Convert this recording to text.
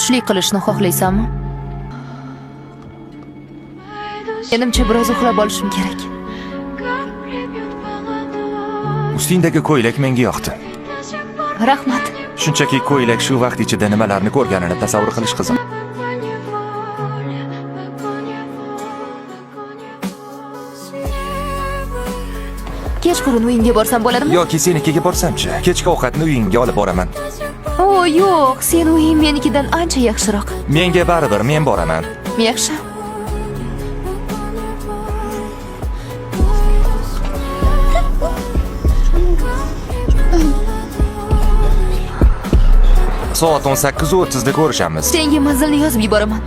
Tushlik qilishni xohlaysanmi? Menimcha biroz uxlab olishim kerak. Ustingdagi ko'ylak menga yoqdi. Rahmat. Shunchaki ko'ylak shu vaqt ichida nimalarni ko'rganini tasavvur qilish qiziq. Kechqurun uyingga borsam bo'ladimi? Yoki senikiga borsamchi, kechki ovqatni uyingga olib boraman. O, yo'q, sen uying menikidan ancha yaxshiroq. Menga baribir, men boraman. Yaxshi. Soat 18:30 da ko'rishamiz. Senga manzilni yozib yuboraman.